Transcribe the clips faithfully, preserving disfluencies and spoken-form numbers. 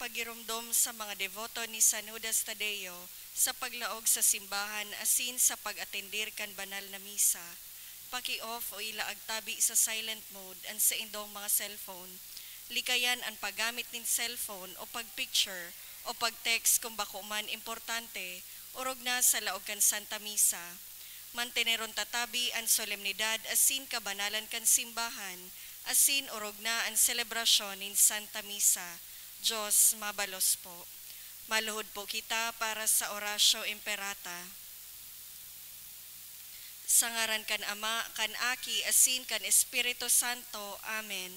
Pagiromdom sa mga deboto ni San Judas Tadeo sa paglaog sa simbahan asin sa pag-atendir kan banal na misa. Paki-off o ilaag tabi sa silent mode an saindong mga cellphone. Likayan an paggamit nin cellphone o pag-picture o pag-text kun bako man importante, orog na sa laog kan Santa Misa. Manteneron ta tabi an solemnidad asin kabanalan kan simbahan, asin orog na an selebrasyon nin Santa Misa. Dios mabalos po. Maluhod po kita para sa Oratio Imperata. Sa ngaran kan Ama, kan Aki, asin kan Espiritu Santo. Amen.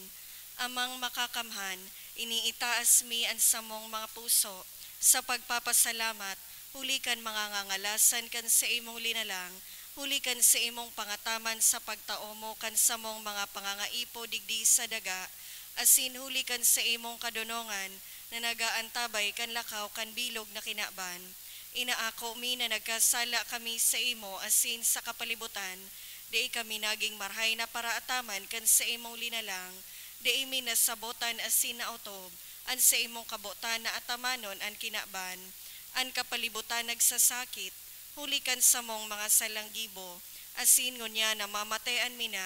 Amang Makakamhan, iniitaas mi an samong mga puso sa pagpapasalamat huli kan mga ngangalasan kan saimong linalang, huli kan saimong pangataman sa pagtao mo kan samong mga pangangaipo digdi sa daga, asin huli kan saimong kadonongan na nag-aantabay kan lakaw kan bilog na kinaban. Inaako mi na nagkasala kami saimo asin sa kapalibutan, dai kami naging marahay na paraataman kan saimong linalang, dai mi nasabotan asin naotob an saimong kabotan na atamanon an kinaban. An kapalibutan nagsasakit, huli kan samong mga salang gibo, asin ngunyan namamatean mi na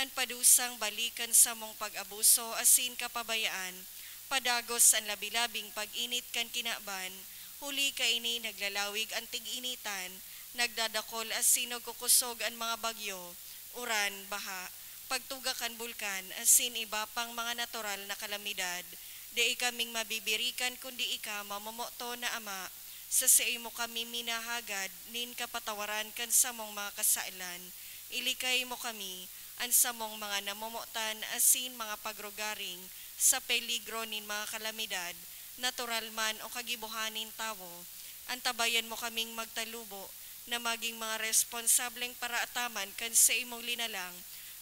an padusang balik kan samong pag-abuso asin kapabayaan, padagos an labi-labing pag-init kan kinaban, huli kaini naglalawig an tig-initan, nagdadakol asin nagkukosog an mga bagyo, uran, baha, pagtuga kan bulkan, asin iba pang mga natural na kalamidad. Dai kaming mabibirikan kundi ika, mamomoton na Ama. Sa saimo kami minahagad nin kapatawaran kan samong mga kasalan. Ilikay mo kami, an samong mga namomotan asin mga pagrugaring, sa peligro nin mga kalamidad, natural man o kagibohan nin tawo. Antabayan mo kaming magtalubo na magin mga responsableng paraataman kan saimong linalang,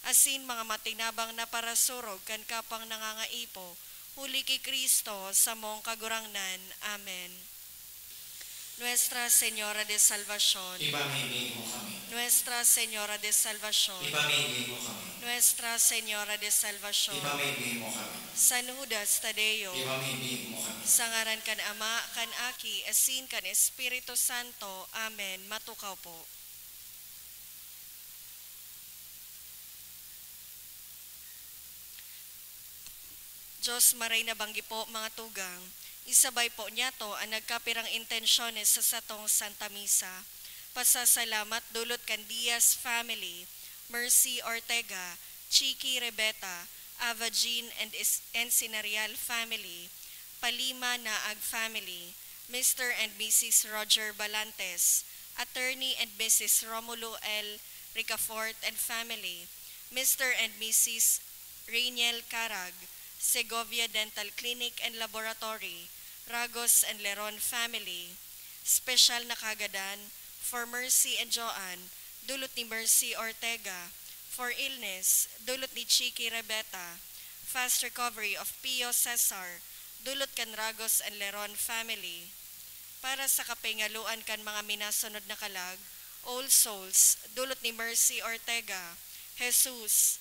asin mga matinabang na parasurog kan kapwang nangangaipo, huli ki Cristo, samong Kagurangnan. Amen. Nuestra Señora de Salvacion. Ipamibi mo kami. Nuestra Señora de Salvacion. Ipamibi mo kami. Nuestra Señora de Salvacion. Ipamibi mo kami. San Judas Tadeo. Ipamibi mo kami. Sa ngaran kan Ama, kan Aki, asin kan Espiritu Santo. Amen. Matukaw po. Dios, maray na banggi po, mga tugang. Isabay po niyato an nagkapirang intensyones sa satong Santa Misa. Pasasalamat dulot kan Diaz family, Mercy Ortega, Chiki Rebeta, Ava Jean and Is-, Encinarial family, Palima Naag family, Mister and Missus Roger Balantes, Attorney and Missus Romulo L. Ricafort and family, Mister and Missus Rainiel Carag, Segovia Dental Clinic and Laboratory, Ragos and Leron family. Special na kagadan for Mercy and Joanne, dulot ni Mercy Ortega. For illness, dulot ni Chiki Rebeta. Fast recovery of Pio Cesar, dulot kan Ragos and Leron family. Para sa kapingaluan kan mga minasunod na kalag, All Souls, dulot ni Mercy Ortega. Jesus,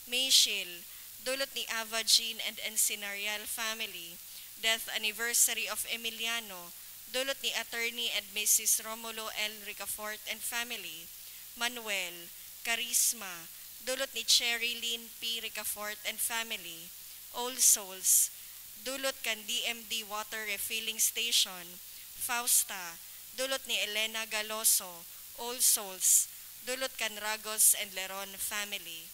Michil, dulot ni Ava Jean and Encinarial family. Death anniversary of Emiliano, dulot ni Attorney and Missus Romulo L. Ricafort and family. Manuel, Carisma, dulot ni Cherry Lynn P. Ricafort and family. All Souls, dulot kan D M D Water Refilling Station. Fausta, dulot ni Elena Galoso. All Souls, dulot kan Ragos and Leron family.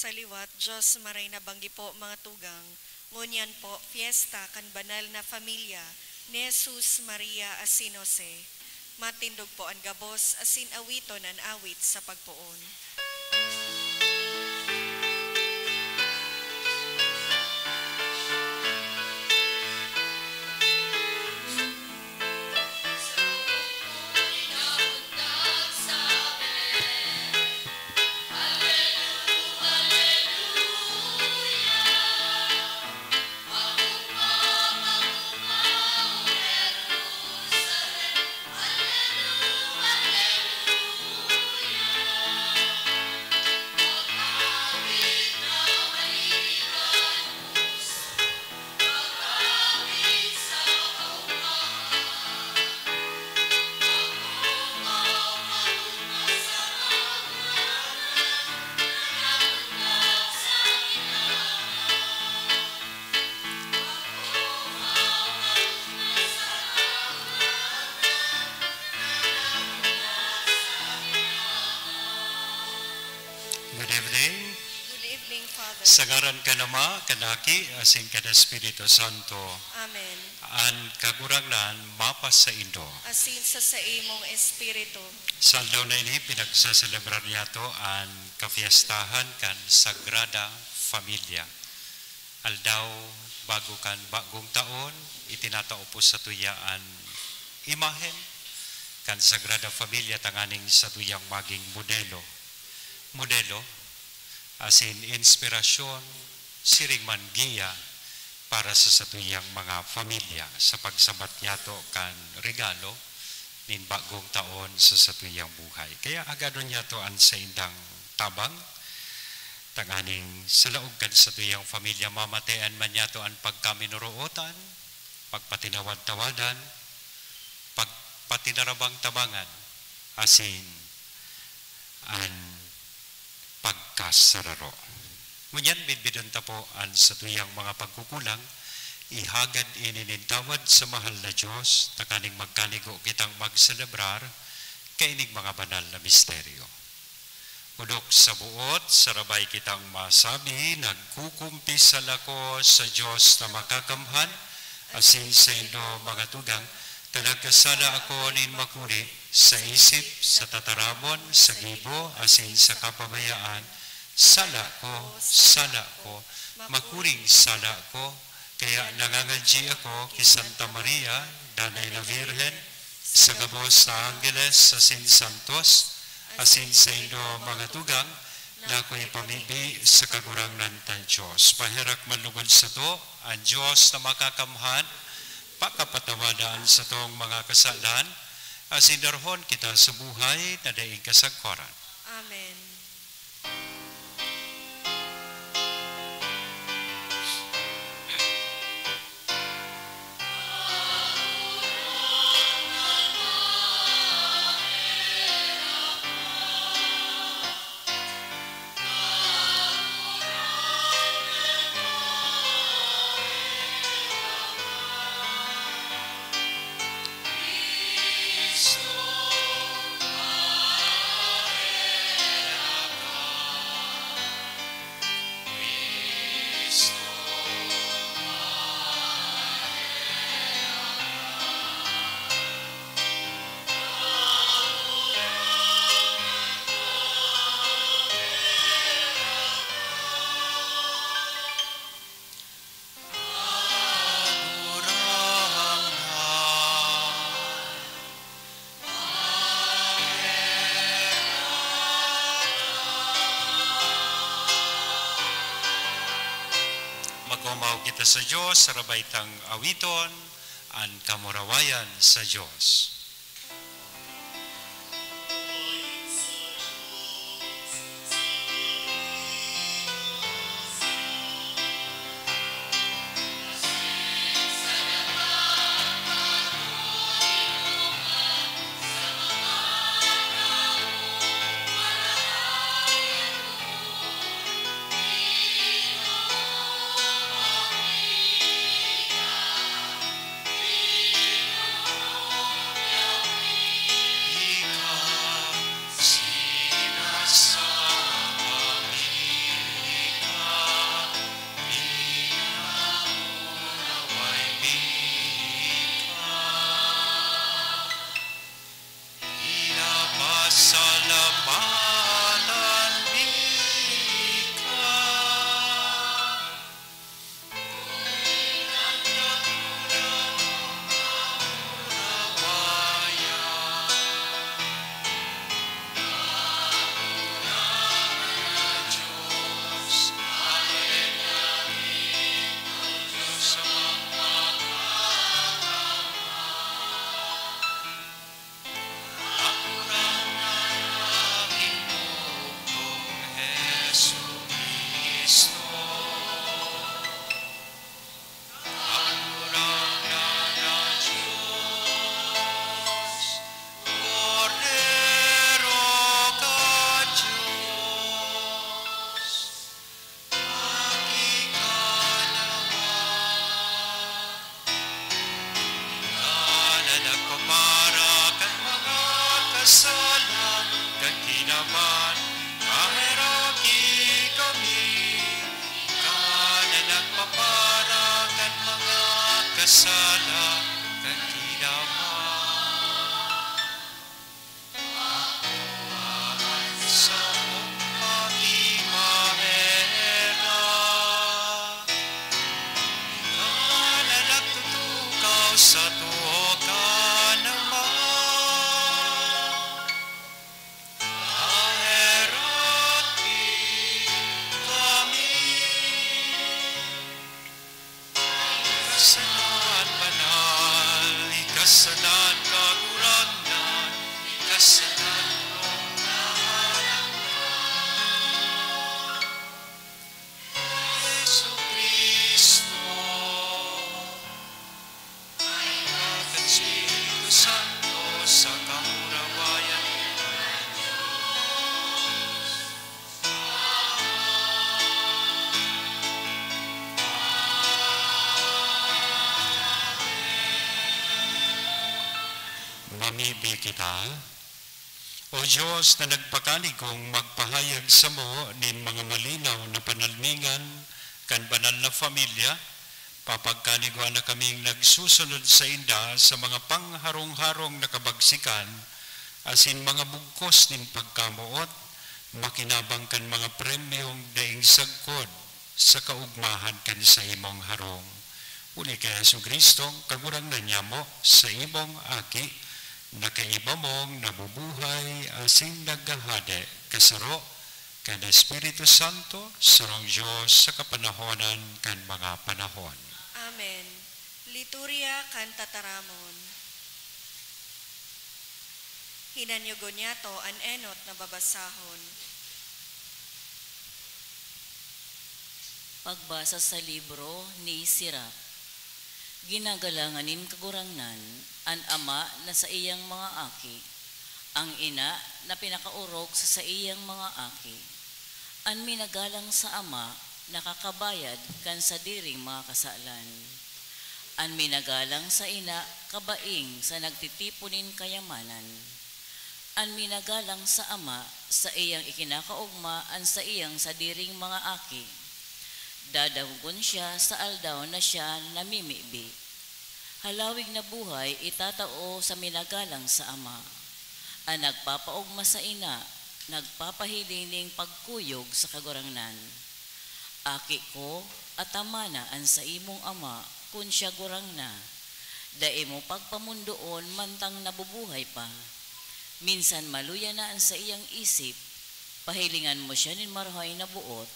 Sa liwat, Diyos maray na banggi po, mga tugang, ngunyan po, fiesta kan banal na familia ni Jesus, Maria, asin Jose. Matindog po an gabos asin awiton an awit sa pagpoon. Good evening. Good evening, Father. Sa ngaran kan Ama, kan Aki, asin kan Espiritu Santo. Amen. An Kagurangnan mapasaindo. Asin sa saimong espiritu. Sa aldaw na ini, pinagsaselebrar niyato an kafiestahan kan Sagrada Familia. Aldaw bago kan bagong taon, itinatao po satuya an imahen kan Sagrada Familia tanganing satuyang maging modelo. Modelo, asin inspirasyon, siring man giya para sa satuyang mga pamilya sa pagsabat niyato kan regalo nin bagong taon sa satuyang buhay. Kaya agadon niyato an saindang tabang, tanganing sa laog kan satuyang pamilya, mamatean man niyato an pagkaminorootan, pagpatinawad-tawadan, pagpatinarabang-tabangan, asin an pagkasararo. Ngunyan, bidbidon ta po an satuyang mga pagkukulang, ihagad ini nin tawad sa mahal na Dios, tanganing magkanigo kitang magselebrar kaining mga banal na misteryo. Odok sa boot, sarabay kitang masabi, nagkukumpisal ako sa Dios na makakamhan, asin saindo, mga tugang, ta nagkasala ako nin makuri sa isip, sa tataramon, sa gibo, asin sa kapabayaan. Sala ko, sala ko, makuring sala ko. Kaya nangangadyi ako ki Santa Maria, Danay na Birhen, sa gabos na anggeles asin santos, asin saindo, mga tugang, na ako'y pamibi sa Kagurangnan tang Dios. Maherak man lugod sato an Dios na makakamhan, pakapatawada an satong mga kasalan, asin darahon kita sa buhay na daing kasagkoran. Amen. Mag-omaw kita sa Dios, sarabay tang awiton an kamurawayan sa Dios. Sala kan ginawa. Ako ang samong pagmamahera, na nagtutukaw sa tuo kan Ama. Maherot kami. Ikasalan banal, ikasalan kagurangnan, ikasalan kong nahalang na. Jesucristo, ay Espiritu Santo sa kamurawayan. Mamibi kita. O Dios na nagpakaligong magpahayag samo nin mga malinaw na panalmingan kan banal na familya, papagkaligwa na kaming nagsusunod sainda sa mga pangharong-harong na kabagsikan, asin mga bugkos nin pagkamoot, makinabang kan mga premyong daing sagkod sa kaogmahan kan saimong harong. Huli ki Jesu-Cristo, Kagurangnan niamo, sa imong Aki, na kaiba mong nabubuhay asin naghahade kasaro kan Espiritu Santo, sarong Dios sa kapanahonan kan mga panahon. Amen. Liturya kan Tataramon. Hinanyogon niyato an enot na babasahon. Pagbasa sa libro ni Sirach. Ginagalangan nin Kagurangnan an ama na saiyang mga aki, an ina na pinakaorog sa saiyang mga aki. An minagalang sa ama nakakabayad kan sadiring mga kasalan. An minagalang sa ina kabaing sa nagtitipon nin kayamanan. An minagalang sa ama, saiyang ikinakaogma an saiyang sadiring mga aki. Dadangogon siya sa aldaw na siya namimibi. Halawig na buhay itatao sa minagalang sa ama. An nagpapaogma sa ina, nagpapahiling nin pagkuyog sa Kagurangnan. Aki ko, atamana an saimong ama kun siya gurang na. Dai mo pagpamondoon mantang nabubuhay pa. Minsan maluya na an saiyang isip, pahilingan mo siya nin marahay na boot.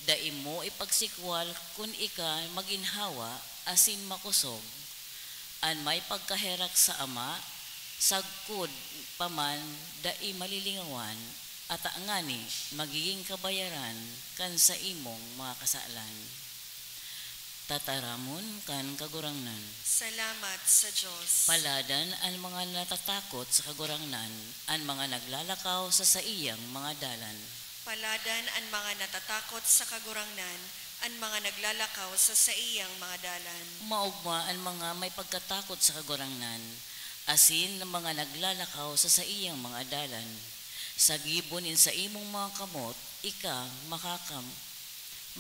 Dai mo ipagsikwal kun ika maginhawa asin makosog. An may pagkaherak sa ama, sagkod pa man dai malilingawan, ata ngani magigin kabayaran kan saimong mga kasalan. Tataramon kan Kagurangnan. Salamat sa Dios. Paladan an mga natatakot sa Kagurangnan, an mga naglalakaw sa saiyang mga dalan. Paladan an mga natatakot sa Kagurangnan, an mga naglalakaw sa saiyang mga dalan. Maogma an mga may pagkatakot sa Kagurangnan, asin an mga naglalakaw sa saiyang mga dalan. Sa gibo nin saimong mga kamot, ika makakam-,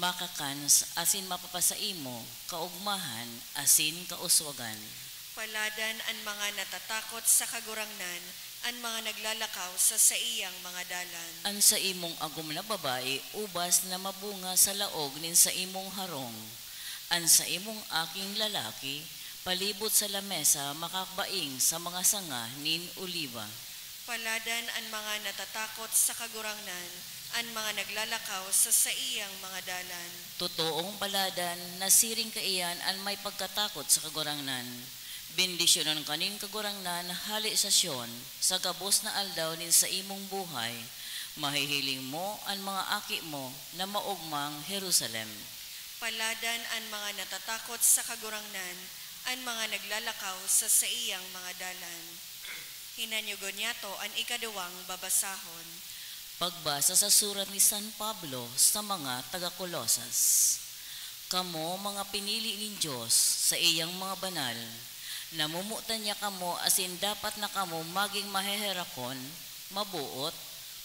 makakan s-, asin mapapasaimo kaogmahan asin kauswagan. Paladan an mga natatakot sa Kagurangnan, an mga naglalakaw sa saiyang mga dalan. An saimong agom na babae ubas na mabunga sa laog nin saimong harong. An saimong aking lalaki palibot sa lamesa makakabaing sa mga sanga nin oliba. Paladan an mga natatakot sa Kagurangnan, an mga naglalakaw sa saiyang mga dalan. Totoong paladan na siring kaiyan an may pagkatakot sa Kagurangnan. Bendisyonon ka nin Kagurangnan hale sa Sion, sa gabos na aldaw nin saimong buhay. Mahihiling mo an mga aki mo na maogmang Jerusalem. Paladan an mga natatakot sa Kagurangnan, an mga naglalakaw sa saiyang mga dalan. Hinanyogon niyato an ikaduwang babasahon. Pagbasa sa surat ni San Pablo sa mga taga Colosas. Kamo, mga pinili nin Dios, saiyang mga banal, namomotan niya kamo asin dapat na kamo magin maheherakon, maboot,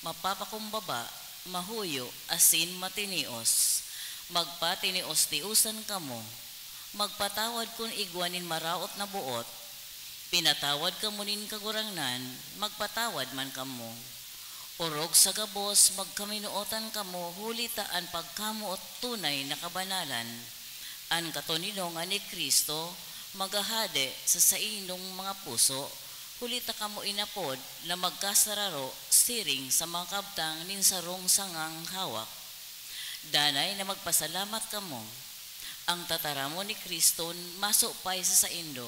mapapakumbaba, mahuyo, asin matinios. Magpatinios-tiosan kamo. Magpatawad kun igwa nin maraot na boot, pinatawad kamo nin Kagurangnan, magpatawad man kamo. Orog sa gabos, magkaminootan kamo, huli ta an pagkamoot tunay na kabanalan. An katoninongan ni Cristo maghahade sa saindong mga puso, huli ta kamo inapod na magkasararo siring sa mga kabtang nin sarong sangang hawak. Danay na magpasalamat kamo. Ang tataramon ni Cristo masupay sa saindo.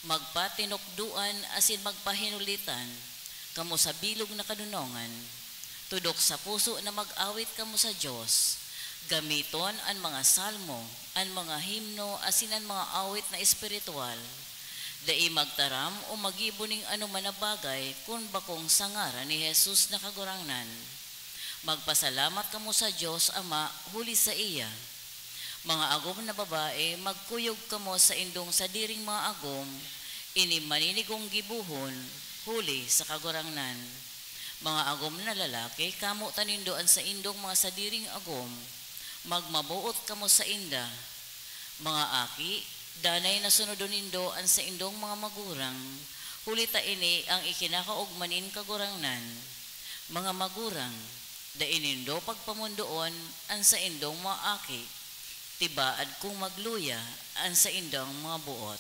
Magpatinukdoan asin magpahinulitan kamo sa bilog na kadonongan. Tudok sa puso na mag-awit kamo sa Dios. Gamiton an mga salmo, an mga himno, asin an mga awit na espiritual. Dai magtaram o magibo nin anoman na bagay kun bakong sa ngaran ni Jesus na Kagurangnan. Magpasalamat kamo sa Dios Ama huli saiya. Mga agom na babae, magkuyog kamo sa indong sadiring mga agom, ini maninigong gibohon, huli sa Kagurangnan. Mga agom na lalaki, kamotan nindo an saindong mga sadiring agom, magmaboot kamo sainda. Mga aki, danay na sunodon nindo an saindong mga magurang, huli ta ini an ikinakaogma nin Kagurangnan. Mga magurang, dai nindo pagpamondoon an saindong mga aki, tibaad kung magluya an saindang mga boot.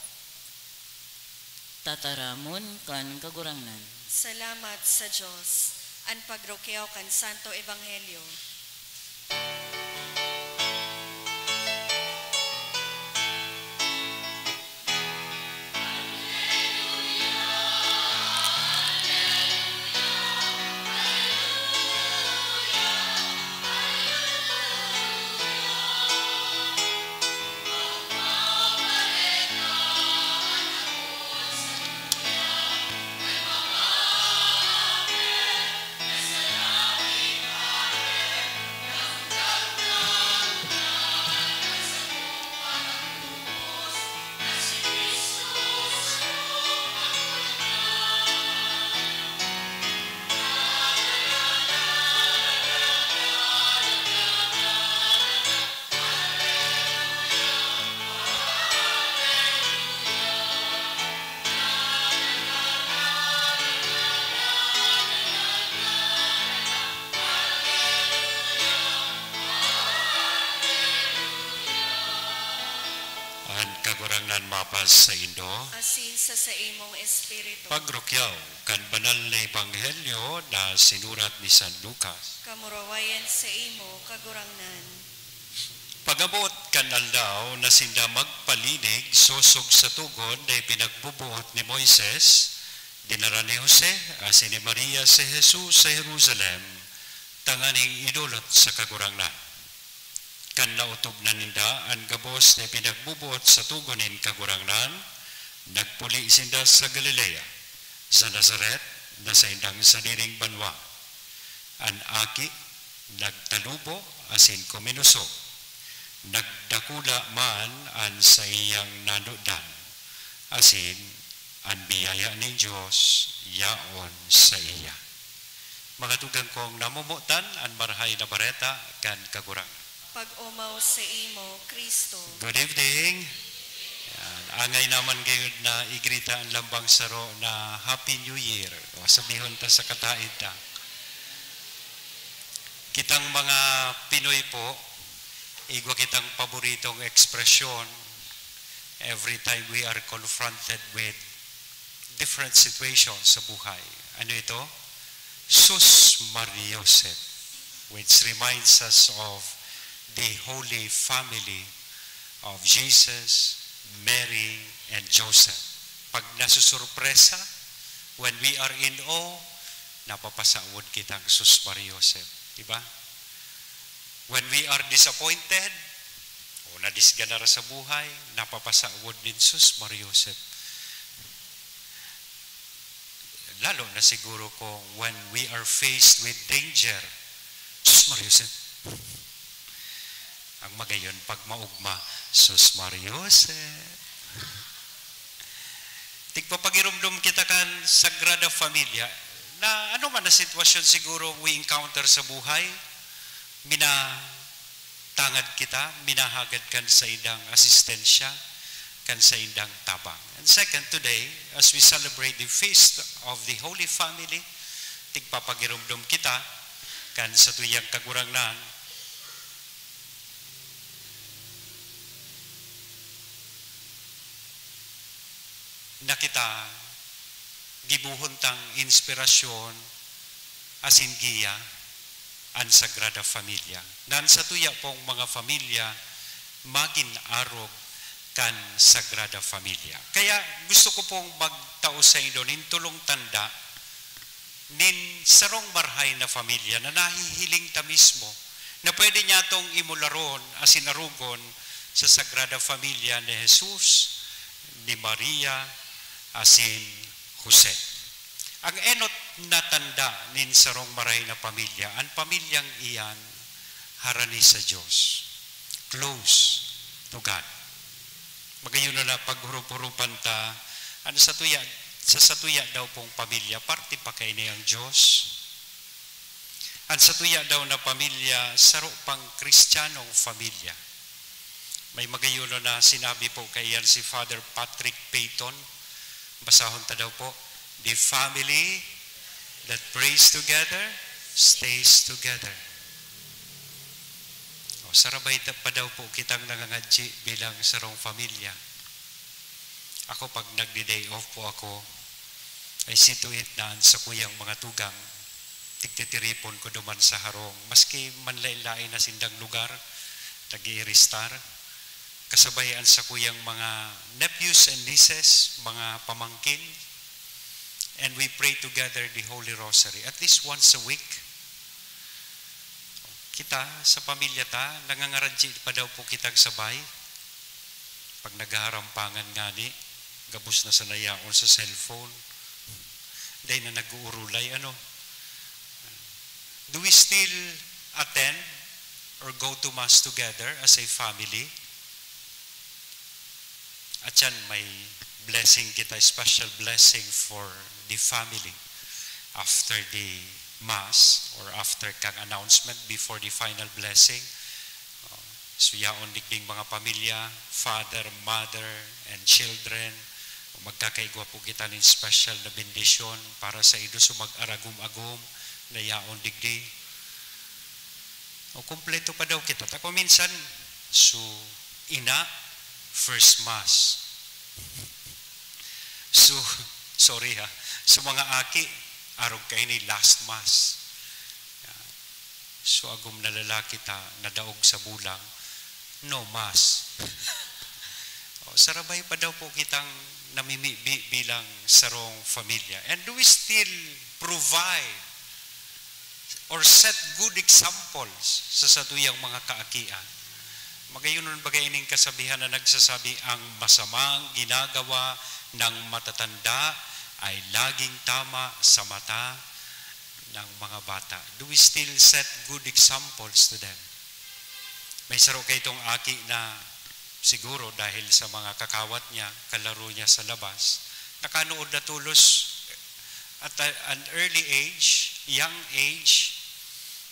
Tataramon kan Kagurangnan. Salamat sa Dios. An pagrukyaw kan Santo Ebanghelyo. An Kagurangnan mapas saindo. Asin sa saimong espiritu. Pagrukyaw kan banal na ebanghelyo na sinurat ni San Lucas. Kamurawayan saimo, Kagurangnan. Pag-abot kan aldaw na sinda magpalinig sosog sa togon na ipinagboboot ni Moises, dinara ni Jose asin ni Maria si Jesus sa Jerusalem tanganing idolot sa Kagurangnan. Kan naotob na ninda an gabos na ipinagboboot sa togon nin Kagurangnan, nagpuli sinda sa Galilea, sa Nazaret, na saindang sadiring banwa. An aki nagtalubo asin kuminusog. Nagdakula man an saiyang nanudan, asin an biyaya nin Dios yaon saiya. Mga tugang kong namomotan, an Marahay na Bareta kan Kagurangnan. Pag-omaw saimo, Cristo. Good evening. Yan. Angay naman gayud na igrita an lambang saro na Happy New Year. O, sabihon ta sa kataed ta. Kitang mga Pinoy po, igwa kitang paboritong ekspresyon every time we are confronted with different situations sa buhay. Ano ito? Sus Mariosep, which reminds us of the Holy Family of Jesus, Mary, and Joseph. Pag nasusurpresa, when we are in awe, napapasawod kitang Sus Mariosep. Di ba? When we are disappointed, o nadisganar sa buhay, napapasawod nin Sus Mariosep. Lalo na siguro kung when we are faced with danger, Sus Mariosep. Ang magayon, pag maugma, Sus Mariosep. Tigpapagiromdom kita kan Sagrada Familia na ano man na sitwasyon siguro we encounter sa buhay, mina-, tangad kita, minahagad kan saindang asistensya, kan saindang tabang. And second, today, as we celebrate the feast of the Holy Family, tigpapagiromdom kita kan satuyang Kagurangnan na kita gibohon tang inspirasyon asin giya an Sagrada Familia. Na an satuya pong mga familia magin arog kan Sagrada Familia. Kaya gusto ko pong magtao saindo nin tolong tanda nin sarong marahay na familia na nahihiling ta mismo na pwede niyatong imularon asin arogon sa Sagrada Familia ni Jesus, ni Maria, asin Jose. Ang enot na tanda nin sarong marahay na pamilya, an pamilyang iyan harani sa Dios. Close to God. Magayon na paghurup-hurupan ta, an satuya, sa satuya daw pong pamilya, parte pa kaini ang Dios. An satuya daw na pamilya, saro pang Kristiyanong pamilya. May magayon na sinabi po kaiyan si Father Patrick Peyton. Basahon ta daw po, "The family that prays together stays together." O, sarabay ta pa daw po kitang nangangadyi bilang sarong pamilya. Ako, pag nagdi-day off po ako, I see to it na an sakuyang mga tugang, tigtitiripon ko duman sa harong. Maski manlaen-laen na sindang lugar, nag-iiristar. Kasabay an sakuyang mga nephews and nieces, mga pamangkin, and we pray together the Holy Rosary at least once a week. Kita, sa pamilya ta, nangangaradyi pa daw po kitang sabay. Pag naghaharampangan ngani, gabos na sana yaon sa cellphone. Dai na nag-uurulay, ano? Do we still attend or go to Mass together as a family? At yan, may blessing kita, special blessing for the family after the Mass or after kang announcement, before the final blessing. Uh, so, yaon digding mga pamilya, father, mother, and children, magkakaigwa po kita nin special na bendisyon para sa indo. So, mag-aragom-agom na yaon digdi. O, kompleto pa daw kita. Ta kung minsan, so, ina, first Mass. So, sorry ha. So, mga aki, arog kaini, last Mass. So, agom na lalaki ta, nadaog sa bulang, no Mass. O, sarabay pa daw po kitang namimibi bilang sarong pamilya. And do we still provide or set good examples sa satuyang mga kaakian? Magayon man baga ining kasabihan na nagsasabi, "Ang masamang ginagawa ng matatanda ay laging tama sa mata ng mga bata." Do we still set good examples to them? May saro kaitong aki na siguro dahil sa mga kakawat niya, kalaro niya sa labas, nakanood na tolos at a-, an early age, young age,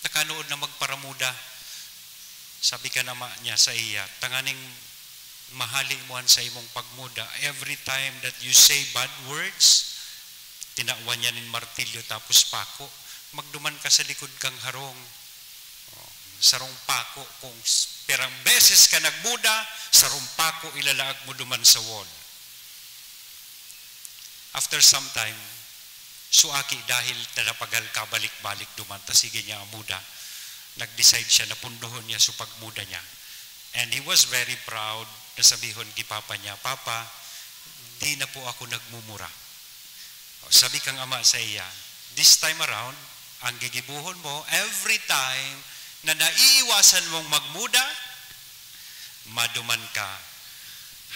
nakanood na magparamuda. Sabi kan ama niya saiya, "Tanganing mahali mo an saimong pagmuda, every time that you say bad words, tinawan niya nin martilyo tapos pako, magduman ka sa likod kang harong." Oh, sarong pako, kung s-, pirang beses ka nagmuda, sarong pako ilalaag mo duman sa wall. After some time, so aki, dahil nadapagal kabalik-balik duman ta sige niya an muda, nag-decide siya na pundohon niya so pagmuda niya. And he was very proud na sabihon ki papa niya, "Papa, di na po ako nagmumura." O, sabi kang ama saiya, "This time around, ang gigibohon mo, every time na naiiwasan mong magmuda, maduman ka,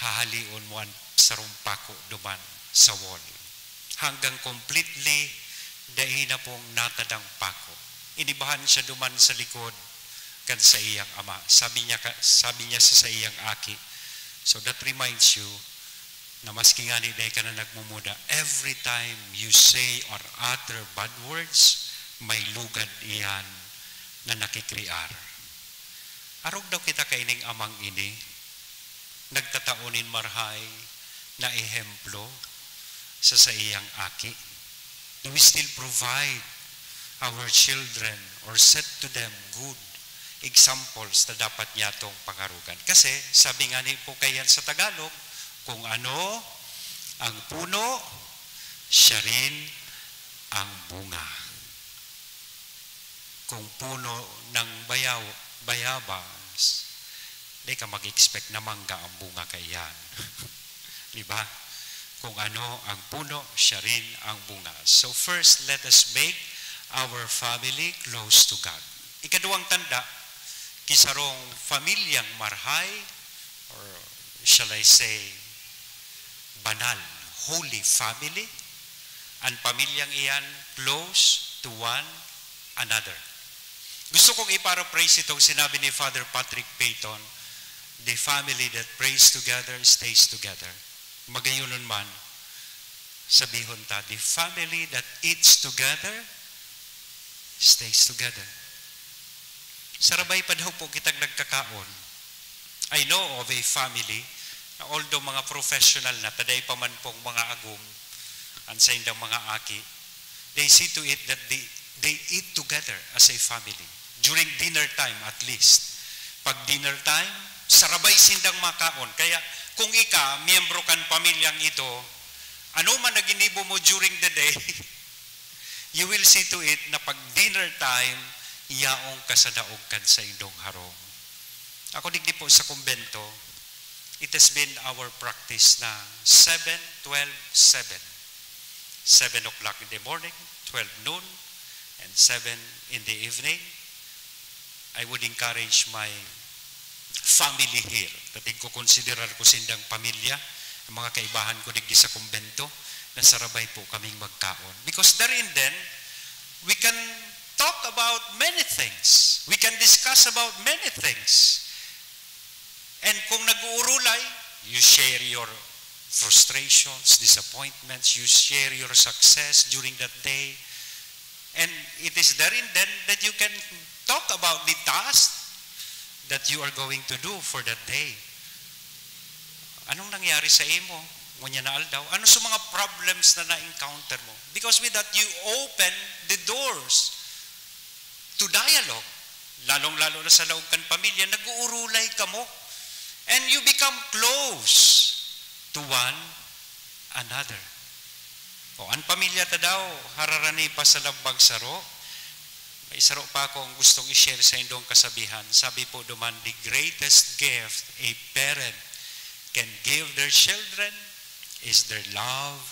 hahalion mo an sarong pako duman sa wall." Hanggang completely, dai na pong natadang pako. Inibahan siya duman sa likod kan saiyang ama. Sabi niya ka, sabi niya sa saiyang aki, "So that reminds you na maski ngani dai ka na nagmumuda, every time you say or utter bad words, may lugad iyan na nakikrear." Arog daw kita kaining amang ini, nagtatao nin marhay na ehemplo sa saiyang aki. Do we still provide our children or set to them good examples na dapat niyatong pangarogan? Kasi, sabi nga ni po kayan sa Tagalog, kung ano ang puno, siya rin ang bunga. Kung puno ng bayaw-, bayabas, di ka mag-expect na mangga ang bunga kaiyan. Di ba? Kung ano ang puno, siya rin ang bunga. So first, let us make our family close to God. Ikaduwang tanda, kisarong pamilyang marhay, or shall I say, banal, holy family, ang pamilyang iyan close to one another. Gusto kong i-paraphrase itong sinabi ni Father Patrick Peyton, "The family that prays together stays together." Magayonon man, sabihon ta, "The family that eats together stays together." Sarabay pa daw po kitang nagkakaon. I know of a family na although mga professional na, taday pa man pong mga agom, ang saindang mga aki, they see to it that they, they eat together as a family. During dinner time at least. Pag dinner time, sarabay sindang makaon. Kaya kung ika, miyembro kan pamilyang ito, ano man na ginibo mo during the day, you will see to it na pag dinner time, yaong kasadaog kan saindong harong. Ako digdi po sa kumbento, it has been our practice na seven, twelve, seven. Seven o'clock in the morning, twelve noon, and seven in the evening. I would encourage my family here. Tatig ko konsiderar ko sindang pamilya, ang mga kaibahan ko digdi sa kumbento, na sarabay po kaming magkaon. Because there and then, we can talk about many things. We can discuss about many things. And kung nag-uurulay, you share your frustrations, disappointments, you share your success during that day. And it is there and then that you can talk about the task that you are going to do for that day. Anong nangyari sa imo ngunyan na aldaw? Ano sa mga problems na na-encounter mo? Because with that, you open the doors to dialogue. Lalong-lalo na sa laog kan pamilya, nag-uurulay kamo. And you become close to one another. O, ang pamilya ta daw, hararani pa sa lambang saro. May saro pa akong gustong i-share sa indong kasabihan. Sabi po duman, "The greatest gift a parent can give their children is their love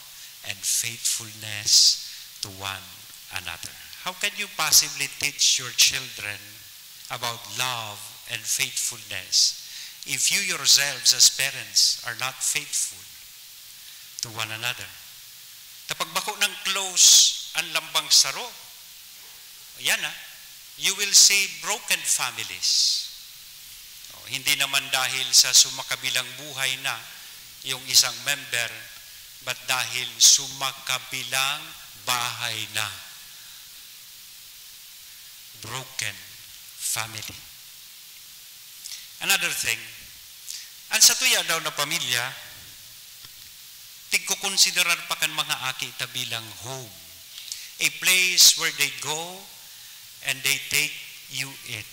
and faithfulness to one another." How can you possibly teach your children about love and faithfulness if you yourselves as parents are not faithful to one another? Kapag bako ng close ang lambang saro, yan ah, you will see broken families. O, hindi naman dahil sa sumakabilang buhay na yung isang member, but dahil sumakabilang bahay na. Broken family. Another thing, ang satuya daw na pamilya, tigkokonsiderar pa kan mga aki ta bilang home. A place where they go and they take you in.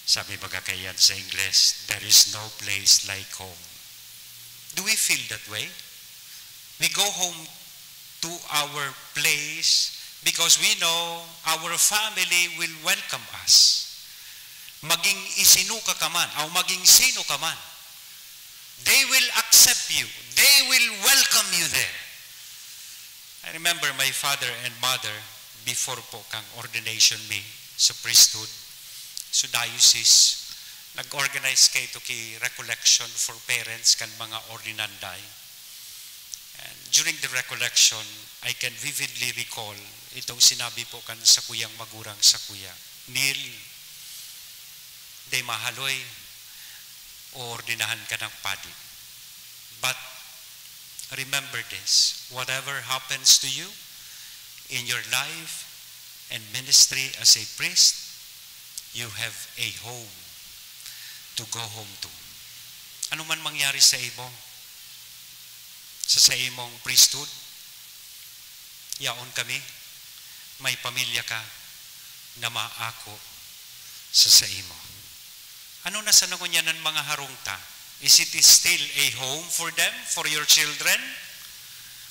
Sabi baga kaiyan sa Ingles, "There is no place like home." Do we feel that way? We go home to our place because we know our family will welcome us. Maging isino ka ka man, o maging sino ka man, they will accept you. They will welcome you there. I remember my father and mother, before po kang ordination mi sa priesthood, sa diocese, nag-organize kaito ki recollection for parents kan mga ordinanday. And during the recollection, I can vividly recall itong sinabi po kan sakuyang magurang sakuya, "Neil, dai mahaloy, oordinahan ka ng padi. But remember this, whatever happens to you in your life and ministry as a priest, you have a home to go home to. Ano man mangyari sa imo, sa, sa imong priesthood, yaon kami, may pamilya ka na maako sa, sa imo. Ano na sa nangunyan ang mga harong ta? Is it still a home for them, for your children?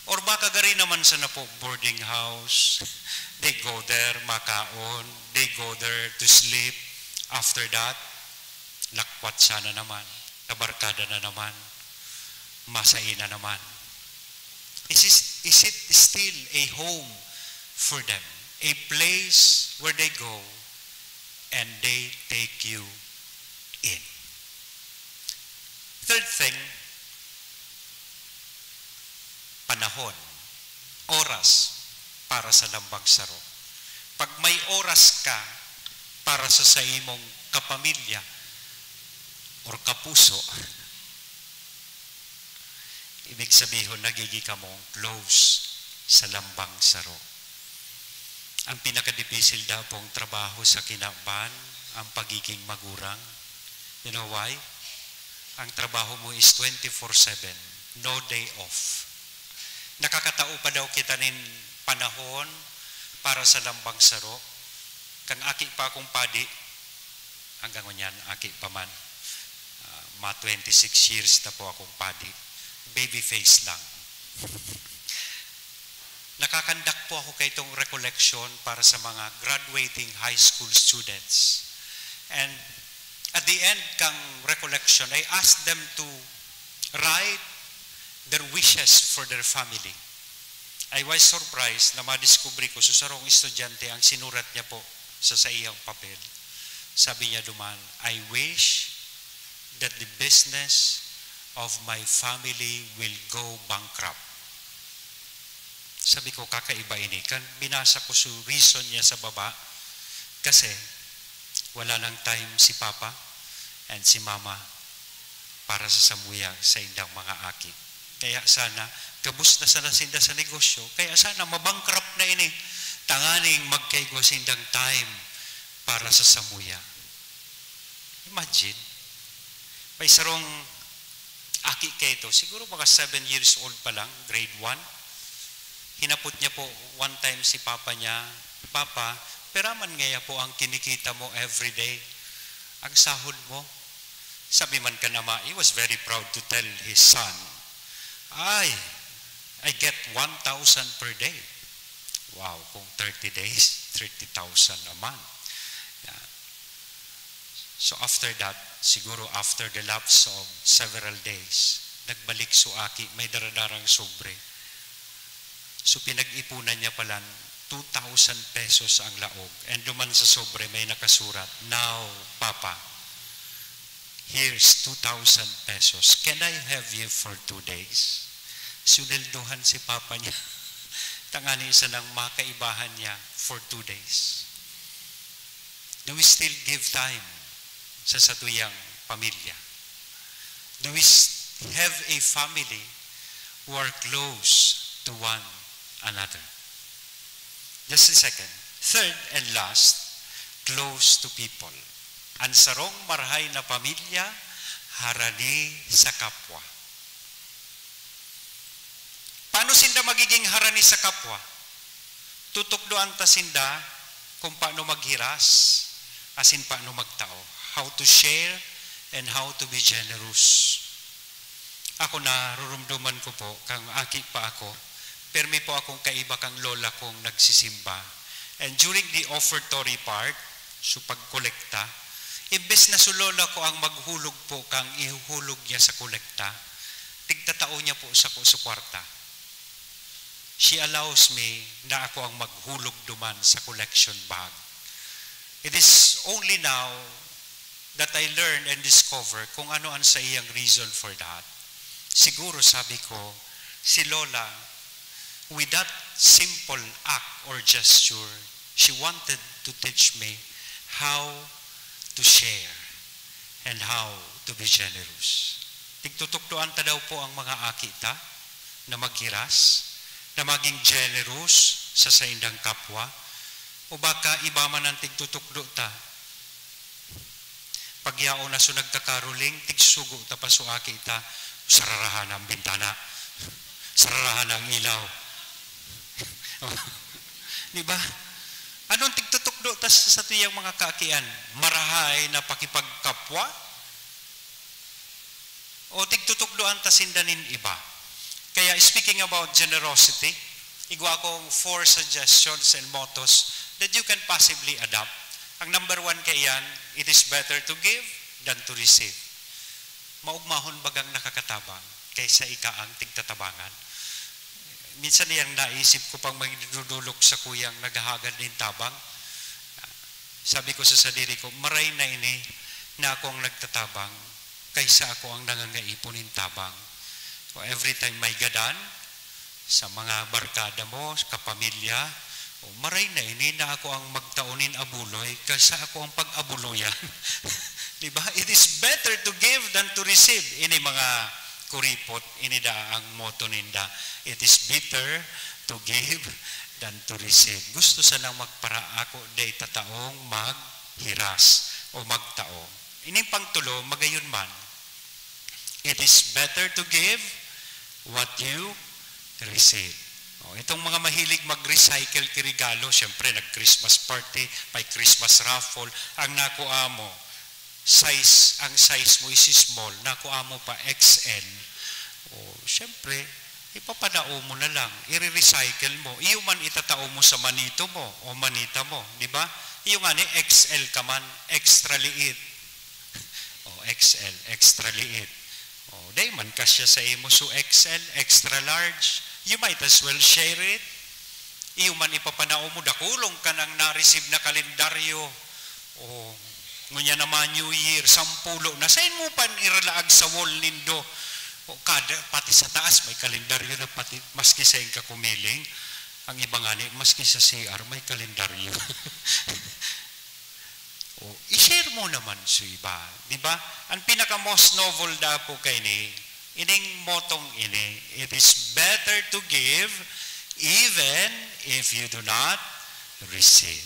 Or baka gari naman sana po boarding house? They go there, makaon. They go there to sleep. After that, lakwat sana naman. Kabarkada na naman. Masaya na naman. Is it, is it still a home for them? A place where they go and they take you in. Third thing, panahon, oras para sa lambang saro. Pag may oras ka para sa, sa imong kapamilya or kapuso, ibig sabihin, nagigi kamong close sa lambang saro. Ang pinakadipisil daw pong trabaho sa kinaban, ang pagiging magurang. You know why? Ang trabaho mo is twenty-four seven, no day off. Nakakatao pa daw kita nin panahon para sa lambang saro. Kang aki pa akong padi, hanggang ngunyan, aki pa man. Ah, ma twenty-six years na po akong padi. Baby face lang. Nakakandak po ako kay itong recollection para sa mga graduating high school students. And at the end kang recollection, I asked them to write their wishes for their family. I was surprised na madiskubre ko sa sarong estudyante ang sinurat niya po sa, sa iyang papel. Sabi niya duman, "I wish that the business of my family will go bankrupt." Sabi ko, "Kakaiba ini." Kan binasa ko su reason niya sa baba, kasi wala nang time si Papa and si Mama para sa samuya sa indang mga aki. Kaya sana, gabos na sana sinda sa negosyo. Kaya sana, mabankrupt na ini. Tanganing magkaigwa sindang time para sa samuya. Imagine, may sarong aki kaito, siguro mga seven years old pa lang, grade one. Hinapot niya po one time si papa niya, "Papa, pera man ngaya po ang kinikita mo everyday? Ang sahod mo?" Sabi man kan ama, he was very proud to tell his son, "Ay, I get one thousand per day." Wow, kung thirty days, thirty thousand a month. Yeah. So after that, siguro after the lapse of several days, nagbalik su aki, may daradarang sobre. So pinag-ipunan niya palan two thousand pesos ang laog. And duman sa sobre may nakasurat, "Now, Papa, here's two thousand pesos. Can I have you for two days?" Sinweldohan si Papa niya. Tangani sanang makaibahan niya for two days. Do we still give time sa satuyang pamilya? Do we s- have a family who are close to one another? Just a second. Third and last, close to people. Ang sarong marahay na pamilya, harani sa kapwa. Paano sinda magiging harani sa kapwa? Tutukdoan ta sinda kung paano maghiras, asin paano magtao. How to share and how to be generous. Ako, narurumduman ko po, kang aki pa ako, permi po akong kaiba kang lola kong nagsisimba. And during the offertory part, so pagkolekta, imbes na su lola ko ang maghulog po kang ihuhulog niya sa kolekta, tigtatao niya po sako su kwarta. She allows me na ako ang maghulog duman sa collection bag. It is only now that I learn and discover kung ano ang saiyang reason for that. Siguro, sabi ko, si Lola, with that simple act or gesture, she wanted to teach me how to share and how to be generous. Tigtutukdoan ta daw po ang mga aki ta na maghiras, na maging generous sa saindang kapwa, o baka iba man ang tigtutukdo ta, Pagyaon na so nagkakaroling, tigsugo ta pa so aki ta, sararahan ang bintana. Sararahan ang ilaw. Di ba? Anong tigtutukdo ta sa satuyang mga kaakian? Marahay na pakipagkapwa? O tigtutukdoan ta sinda nin iba? Kaya speaking about generosity, igwa akong four suggestions and mottos that you can possibly adopt. Ang number one kaiyan, it is better to give than to receive. Maugmahon bagang nakakatabang kaysa ika ang tigtatabangan. Minsan iyang naisip ko pang magdudulok sa kuyang naghahagad nin tabang. Sabi ko sa sadiri ko, "Maray na ini na ako ang nagtatabang kaysa ako ang nangangaipo nin tabang." O every time may gadan, sa mga barkada mo, sa kapamilya, o maray na ini na ako ang magtao nin abuloy kaysa ako ang pag-abuloyan. Di ba? It is better to give than to receive. Ini mga kuripot, ini da ang motto ninda. It is better to give than to receive. Gusto sanang magpara, ako dai tataong maghiras o magtao. Ining pangtulo, magayon man. It is better to give what you receive. O, itong mga mahilig mag-recycle ki regalo, siyempre, nag-Christmas party, may Christmas raffle, ang nakuha mo, size, ang size mo is small, nakuha mo pa X L. O, siyempre, ipapadao mo na lang, i-recycle mo. Iyo man itatao mo sa manito mo o manita mo, di ba? Iyo nga ni X L ka man, extra liit. O, X L, extra liit. O, dai man kasya sa imo so X L, extra large. You might as well share it. Iyo man ipapanao mo, dakulong ka nang na-receive na kalendaryo. O, ngunyan naman New Year, sampulo na. Sain mo pan iralaag sa wall nindo? O, kada, pati sa taas, may kalendaryo na, pati, maski sa inka kumiling. Ang iba nga ni, maski sa C R, may kalendaryo. O, i-share mo naman sa iba, di ba? Ang pinaka-most noble da po kaini, ining motong ini, "It is better to give even if you do not receive."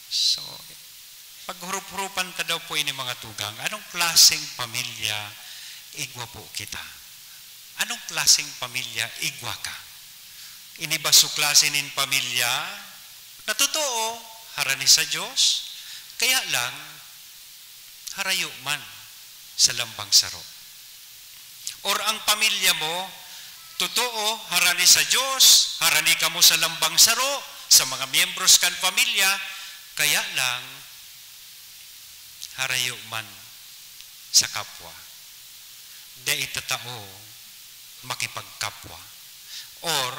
So, paghurup-hurupan ta daw po ini, mga tugang, anong klaseng pamilya igwa po kita? Anong klaseng pamilya igwa ka? Ini ba so klase nin pamilya na totoo, harani sa Diyos, kaya lang, harayo man sa lambang saro? Or ang pamilya mo, totoo, harani sa Diyos, harani kamo sa lambang saro, sa mga miyembros kan pamilya, kaya lang, harayo man sa kapwa. Dai ta tao makipagkapwa. Or,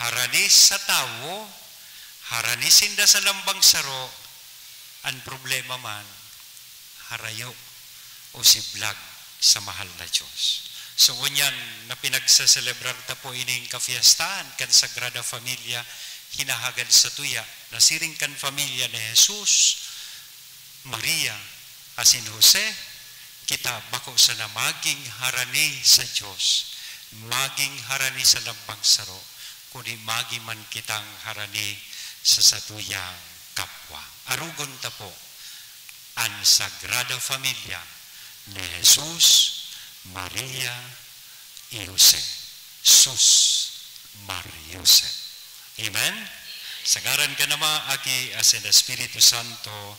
harani sa tawo, harani sinda sa lambang saro, ang problema man, harayo o siblag sa mahal na Diyos. So, ngunyan na pinagsaselebrar ta po ining kafiestahan kan Sagrada Familia, hinahagad sa tuya na siring kan pamilya ni Jesus, Maria, asin Jose, kita bako sana maging harani sa Diyos, maging harani sa lambang saro, kundi magin man kitang harani sa satuyang kapwa. Arogon ta po an Sagrada Familia ni Jesus, Maria, i Jose. Sus Mariose. Amen? Sa ngaran kan Ama, Aki, asin Espiritu Santo.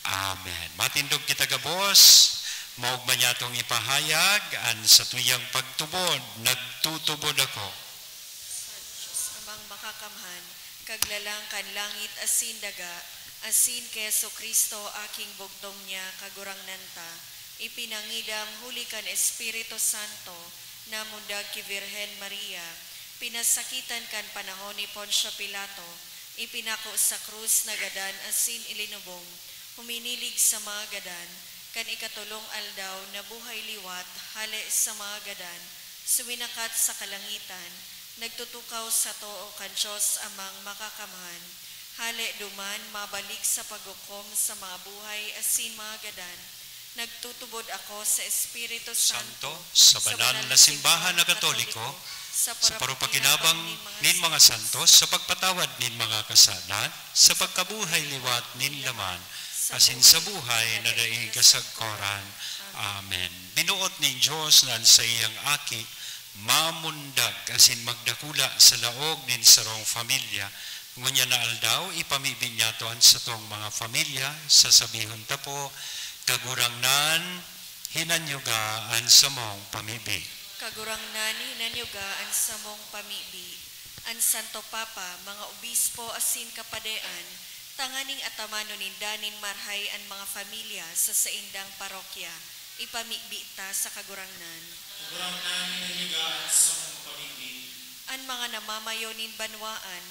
Amen. Matindog kita gabos, maogma niyatong ipahayag an satuyang pagtubod. Nagtutubod ako. Sa Diyos Amang Makakamhan, Kaglalang kan langit asin daga, asin ki Jesu-Cristo, aking bugtong niya, Kagurangnan ta, ipinangidam huli kan Espiritu Santo, namundag ki Virgen Maria, pinasakitan kan panahon ni Poncio Pilato, ipinako sa krus, nagadan asin ilinubong, huminilig sa mga gadan, kan ikatolong aldaw nabuhay liwat hale sa mga gadan, suminakat sa kalangitan, nagtutukaw sa too kan Dios Amang Makakamhan, hale duman mabalik sa paghukom sa mga buhay asin mga gadan. Nagtutubod ako sa Espiritu Santo, Santo, sa banal na simbahan na Katoliko, sa sa parupakinabang nin mga santos, sa pagpatawad nin mga kasalan, sa pagkabuhay liwat nin laman, asin sa buhay na dai kasagkoran. Amen. Binuot nin Dios na an saiyang Aki mamundag asin magdakula sa laog nin sarong pamilya. Ngunyan na aldaw, ipamibi niyato an satong mga pamilya. Sasabihon ta po, Kagurangnan, hinanyuga an samong pamibi. Kagurangnan, hinanyuga an samong pamibi. An Santo Papa, mga obispo asin kapadean, tanganing atamanon ninda nin marhay an mga pamilya sa saindang parokya. Ipamibi ta sa Kagurangnan. Kagurangnan, hinanyuga an samong pamibi. An mga namamayo nin banwaan,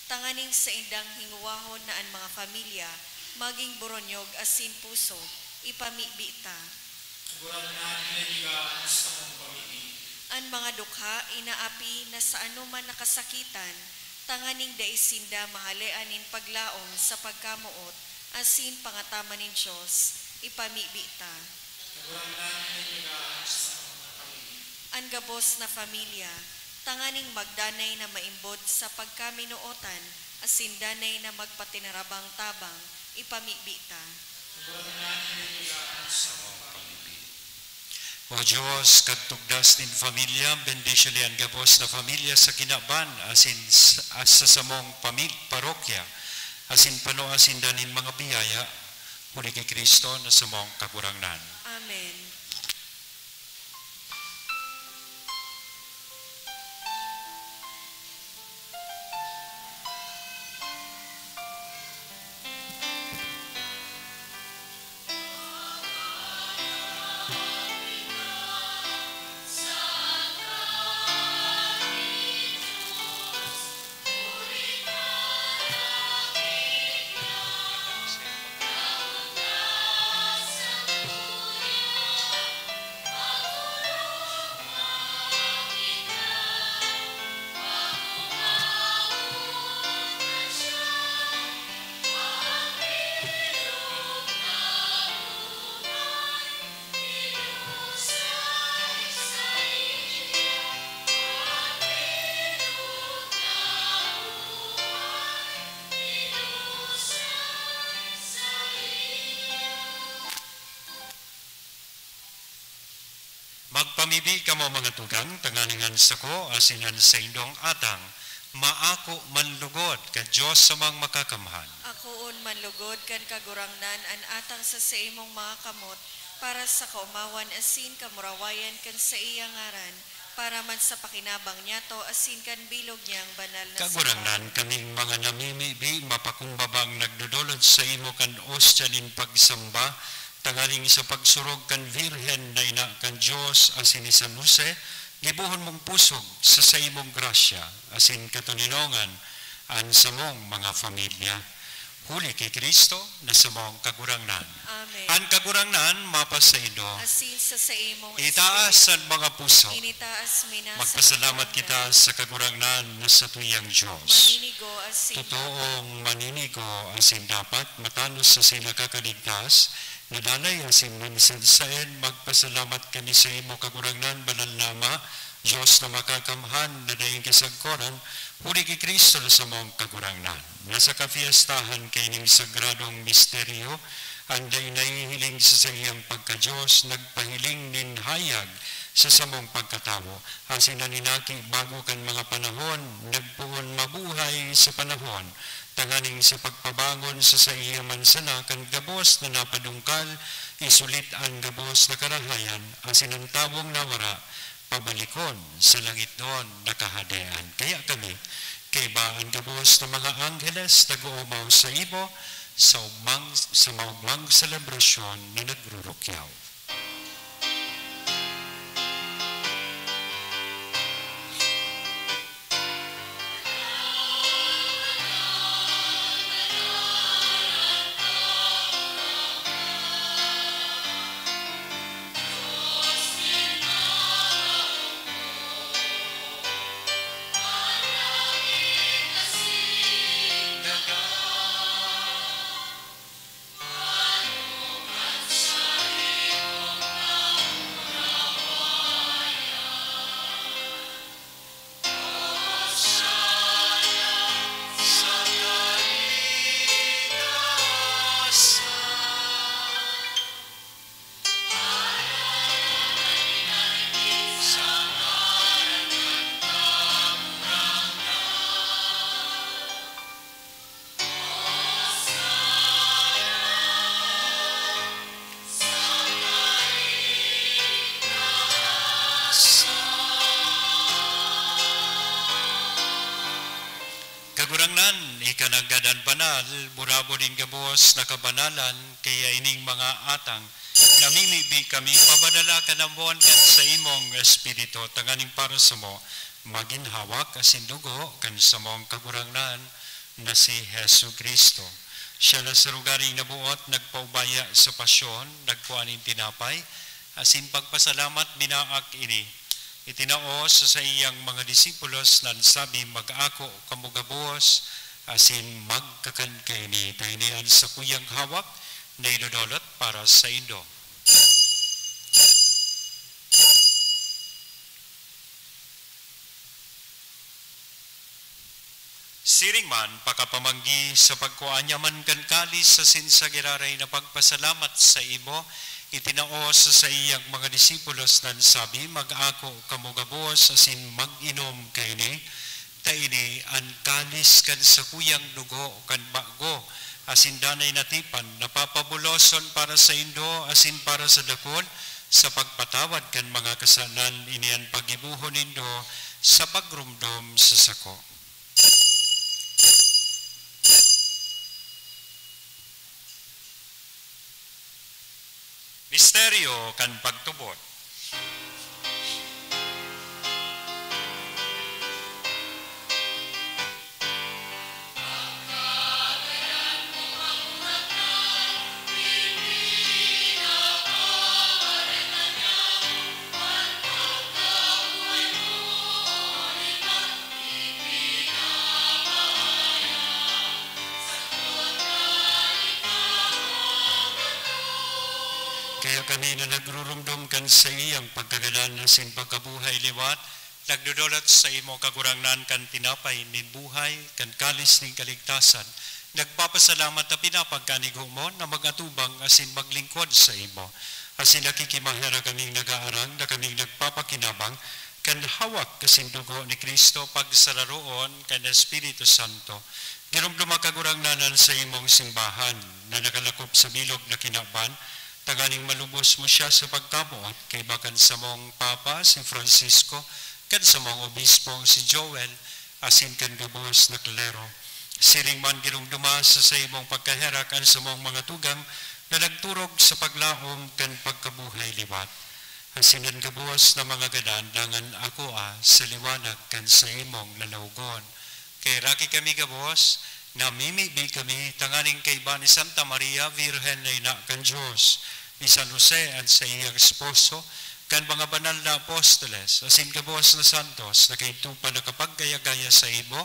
tanganing saindang hingowahon na an mga pamilya magin boronyog asin pusog. Ipamibi ta. Kagurangnan, hinanyuga an samong pamibi. An mga dukha, inaapi na sa anoman na kasakitan, tanganing dai sinda mahalean nin paglaom sa pagkamoot asin pangataman nin Dios. Ipamibi ta. Kagurangnan, hinanyuga an samong pamibi. An gabos na pamilya, tanganing magdanay na maimbod sa pagkaminootan asin danay na magpatinarabang tabang. Ipamibi ta. Kagurangnan, hinanyuga an samong pamibi. O Dios, kagtugdas nin pamilya, bendisyoni an gabos na pamilya sa kinaban asin sa, sa samong pamil-, parokya, asin panoa sinda nin mga biyaya, huli ki Cristo na samong Kagurangnan. Amen. Magpamibi kamo, mga tugang, tanganing an sako asin an saindong atang maako man lugod kan Dios samang makakamhan. Akoon man lugod kan Kagurangnan an atang sa saimong mga kamot, para sa kaomawan asin kamurawayan kan saiyang ngaran, para man sa pakinabang niyato asin kan bilog niyang banal na Kagurangnan, simbahan. Kaming mga namimibi, mapakumbabang nagdodolot saimo kan ostya nin pagsamba, tanganing sa pagsurog kan Birhen na ina kan Dios asin ni San Jose, gibohon mong pusog sa saimong grasya asin katoninongan an samong mga pamilya. Huli ki Cristo na samong Kagurangnan. Amen. An Kagurangnan mapasaindo. Asin sa saimong Itaas an mga puso. Initaas mi na sa Magpasalamat Kagurangnan. Kita sa Kagurangnan na satuyang Dios. Maninigo asin Totoong maninigo asin dapat, matanos asin nakakaligtas, na danay asin minsan saen, magpasalamat kami sa imo, Kagurangnan, banal na Ama, Dios na makakamhan, na daing kasagkoran, huli ki Cristo na samong Kagurangnan. Na sa kapiestahan kaining sagradong misteryo, an dai nahihiling sa saiyang pagka-Dios nagpahiling nin hayag sa samong pagkatawo, asin an inaki bago kan mga panahon nagpoon mabuhay sa panahon, tanganing sa pagpabangon sa saiya man sana kan gabos na napadungkal, isulit an gabos na karahayan, asin an tawong nawara, pabalikon sa langitnon na Kahadean. Kaya kami, kaiba an gabos na mga angheles, nag-oomaw sa imo sa ugmang, sa maugmang selebrasyon na nagrurukyaw. Ika nanggad an banal, burabod nin gabos na kabanalan, kaya ining mga atang, namimibi kami, pabanala ka namon kan saimong Espiritu, tanganing para samo, magin hawak asin dugo kan samong Kagurangnan na si Jesu-Cristo. Siya na sa lugaring nabuot, nagpaubaya sa pasyon, nagkua nin tinapay, asin pagpasalamat, binaak ini. Itinao sa saiyang mga disipulos na an sabi, "Mag-ako kamo gabos asin magkakan kaini, ta ini an sakuyang hawak na idodolot para saindo." Siring man, pakapamanggi sa pagkua niya man kan kalis asin sa giraray na pagpasalamat sa imo, itinao sa saiyang mga disipulos na an sabi, "Mag-ako kamo gabos asin mag-inom kaini, ta ini an kalis kan sakuyang dugo kan bago asin danay na tipan, na papabuloson para saindo asin para sa dakul sa pagpatawad kan mga kasalan. Ini an paggibohon nindo sa pagromdom sa sako." Misteryo kan pagtubod. Kaya kami na nagrurumdom kan saiyang pagkagadan asin pagkabuhay liwat, nagdodolot sa imo, Kagurangnan, kan tinapay nin buhay, kan kalis nin kaligtasan, nagpapasalamat ta pinapagkanigo mo na mag-atubang asin maglingkod sa imo. Asin nakikimaherak kaming nag-aarang na kaming nagpapakinabang kan hawak asin dugo ni Cristo pagsararoon kan Espiritu Santo. Giromdoma, Kagurangnan, an saimong simbahan na nakalakop sa bilog na kinaban, tanganing malubos mo siya sa pagkamoot kaiba kan samong Papa, si Francisco, kan samong Obispo, si Joel, asin kan gabos na klero. Siring man, giromdoma sa saimong pagkaherak an samong mga tugang na nagturog sa paglaom kan pagkabuhay liwat. Asin an gabos na mga gadan, dangan akoa sa liwanag kan saimong lalawgon. Kaya raki kami gabos, namimibi kami tanganing kaiba ni Santa Maria, Birhen na ina kan Dios, ni San Jose, an saiyang esposo, kan mga banal na apostoles, asin gabos na santos na kaidto pa nakapagkaya-gaya sa imo,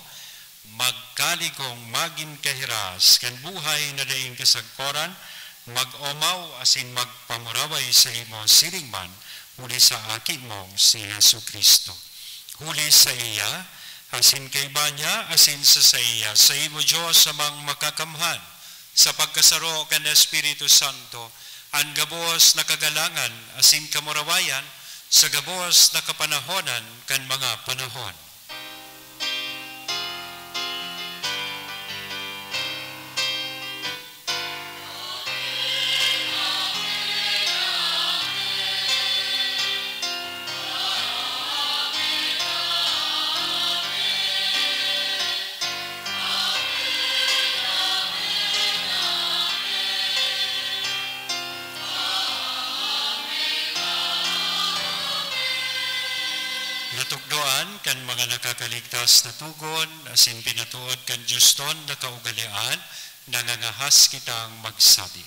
magkaligong magin kahiras kan buhay na daing kasagkoran, mag-omaw asin magpamuraway sa imo siring man huli sa Aki mong si Jesu-Cristo. Huli sa iya, asin kaiba niya, asin sa saiya, sa imo, Dios Amang Makakamhan, sa pagkasaro kan Espiritu Santo, an gabos na kagalangan asin kamurawayan sa gabos na kapanahonan kan mga panahon. Natukdoan kan mga nakakaligtas na tugon, asin pinatuod kan dioston na kaugalean, nangangahas kitang magsabi.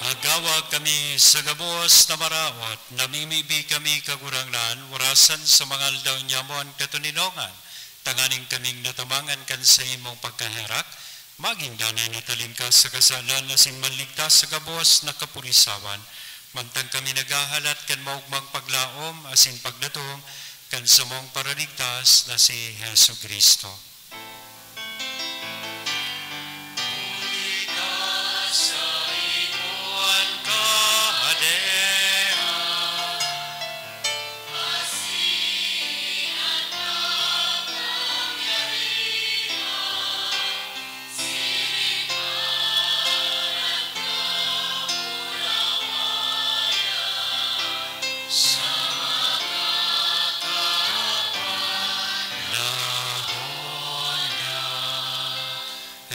Nagawag kami sa gabos na maraot, namimibi kami, Kagurangnan, warasan sa mga aldaw niya mo an katoninongan, tanganing kaming natabangan kan saimong pagkaherak, magin danay na talingkas sa kasalan asin manligtas sa gabos na kapurisawan, mantang kami naghahalat kan maogmang paglaom asin pagdatong kan samong Paraligtas na si Jesu-Cristo.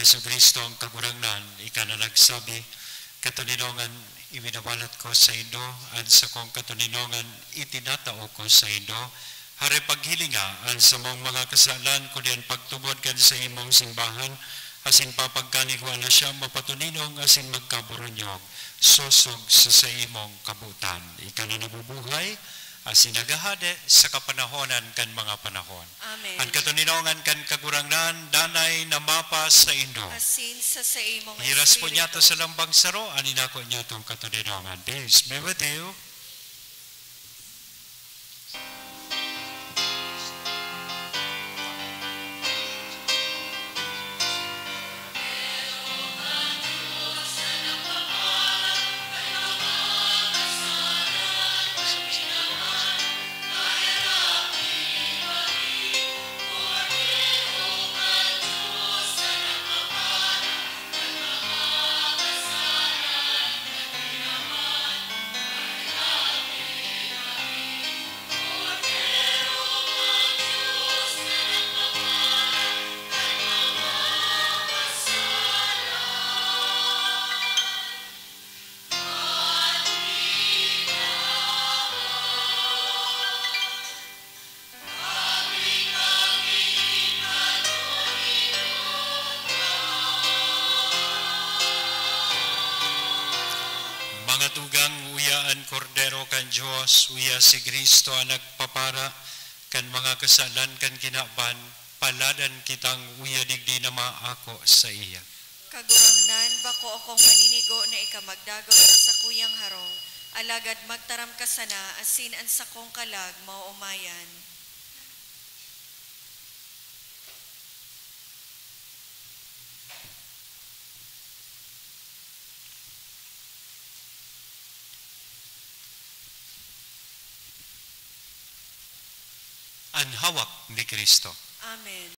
Jesu-Cristo ang Kagurangnan, ika na nagsabi, "Katoninongan, iwinawalat ko saindo, an sakong katoninongan, itinatao ko saindo." Hare paghilinga an samong mga kasalan, kundi an pagtubod kan saimong simbahan, asin papagkanigwa na siya mapatoninong asin magkaburunyog, sosog sa saimong kabotan. Ika na nabubuhay, asin naghahade sa kapanahonan kan mga panahon. Amen. An katoninongan kan Kagurangnan, danay na mapasaindo. Asin sa saimong Hiras po niyato espiritu. Sa lambang saro, an inako niyatong katoninongan. Peace be with you. Mga tugang, uya an Kordero kan Dios, uya si Cristo an nagpapara kan mga kasalan kan kinaban, paladan kitang uya digdi na maako saiya. Kagurangnan, bako akong maninigo na ika magdagos sa sakuyang harong, alagad magtaram ka sana asin an sakong kalag maoomayan. An hawak ni Cristo. Amen.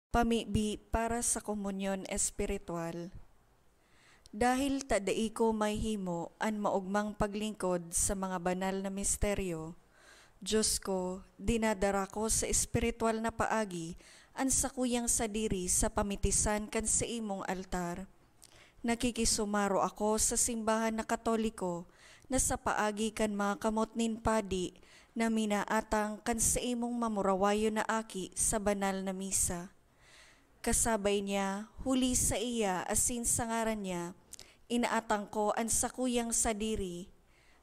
Pamibi para sa komunyon espiritual. Dahil ta dai ko mahimo an maogmang paglingkod sa mga banal na misteryo, Diyos ko, dinadara ko sa espiritual na paagi an sakuyang sadiri sa pamitisan kan saimong altar. Nakikisumaro ako sa simbahan na Katoliko na sa paagi kan mga kamot nin padi na minaatang kan saimong mamurawayon na aki sa banal na misa. Kasabay niya, huli saiya asin sa ngaran niya, inaatang ko an sakuyang sadiri.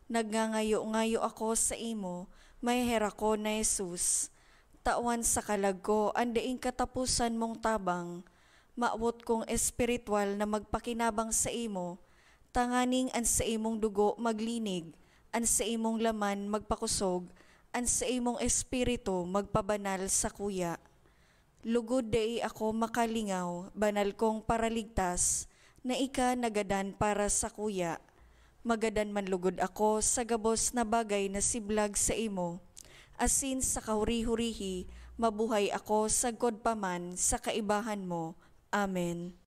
Nagngangayo-ngayo ako saimo, maheherakon na Jesus. Tawan sa kalag ko an daing kataposan mong tabang. Mawot kong espiritual na magpakinabang saimo, tanganing an saimong dugo maglinig, an saimong laman magpakosog, an saimong espiritu magpabanal sakuya. Lugod dai ako makalingaw, banal kong Paraligtas, na ika nagadan para sakuya. Magadan man lugod ako sa gabos na bagay na siblag saimo, asin sa kahuri-hurihi mabuhay ako sagkod pa man sa kaibahan mo. Amen.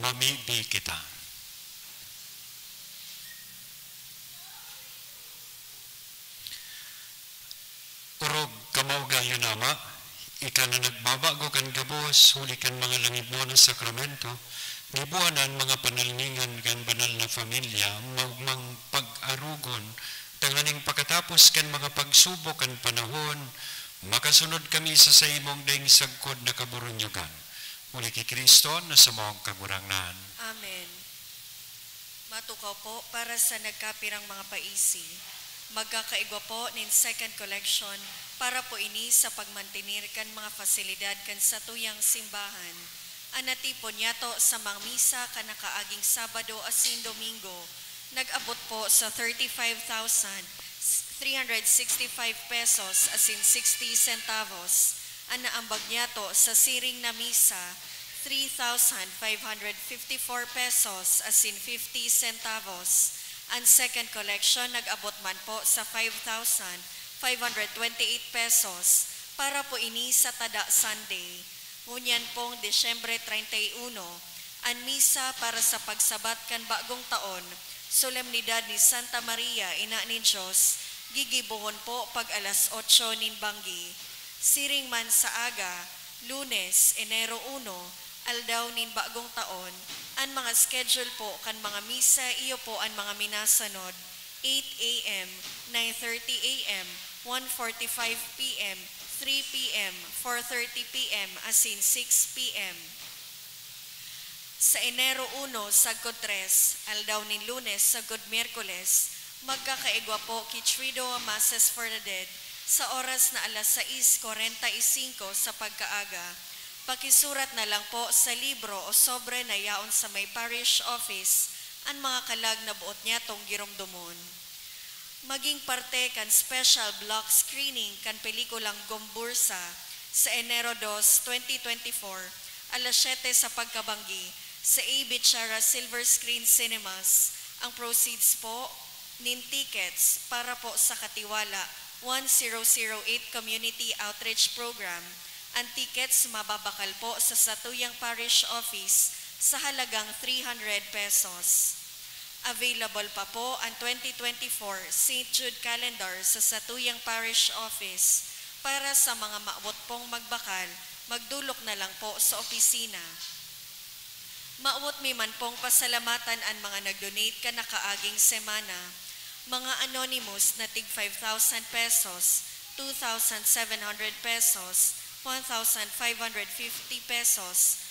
Mamibi kita. Orog ka maogayon, Ama, ika na nagbabago kan gabos huli kan mga langibnon na sakramento, giboha na an mga panalningan kan banal na familya maogmang pag-arogon, tanganing pakatapos kan mga pagsubok kan panahon, makasunod kami sa saimong daing sagkod na kaburunyogan. Huli ki Cristo na samong Kagurangnan. Amen. Matukaw po para sa nagkapirang mga paisi. Magkakaigwa po nin second collection para po ini sa pagmantenir kan mga fasilidad kan satuyang simbahan. An natipon niyato sa mga misa kan nakaaging Sabado asin Domingo nag-abot po sa thirty-five thousand three hundred sixty-five pesos asin sixty centavos. An naambag niyato sa siring na misa, three thousand five hundred fifty-four pesos asin fifty centavos. An second collection nag-abot man po sa five thousand five hundred twenty-eight pesos para po ini sa tada Sunday. Ngunyan pong Disyembre treinta y uno, an misa para sa pagsabat kan bagong taon, solemnidad ni Santa Maria, Ina nin Dios, gigibohon po pag alas otso nin banggi. Siring man sa aga, Lunes, Enero uno, aldaw nin bagong taon, an mga schedule po kan mga misa iyo po an mga minasunod, eight A M, nine thirty A M, one forty-five P M, three P M, four thirty P M, asin six P M. Sa Enero uno sagkod tres, aldaw nin Lunes sagkod Miyerkules, magkakaigwa po ki Triduum Masses for the Dead sa oras na alas sais kwarenta y singko sa pagkaaga. Pakisurat na lang po sa libro o sobre na yaon sa may parish office an mga kalag na boot niyatong giromdomon. Magin parte kan special block screening kan pelikulang Gombursa sa Enero dos, twenty twenty-four, alas siyete sa pagkabanggi, sa A B Chara Silver Screen Cinemas. Ang proceeds po nin tickets para po sa Katiwala one zero zero eight Community Outreach Program. An tickets mababakal po sa satuyang parish office sa halagang three hundred pesos. Available pa po an twenty twenty-four Saint Jude Calendar sa satuyang parish office. Para sa mga mawot pong magbakal, magdolok na lang po sa opisina. Mawot mi man pong pasalamatan an mga nag-donate kan nakaaging semana. Mga anonymous na tig five thousand pesos, two thousand seven hundred pesos, one thousand five hundred fifty pesos,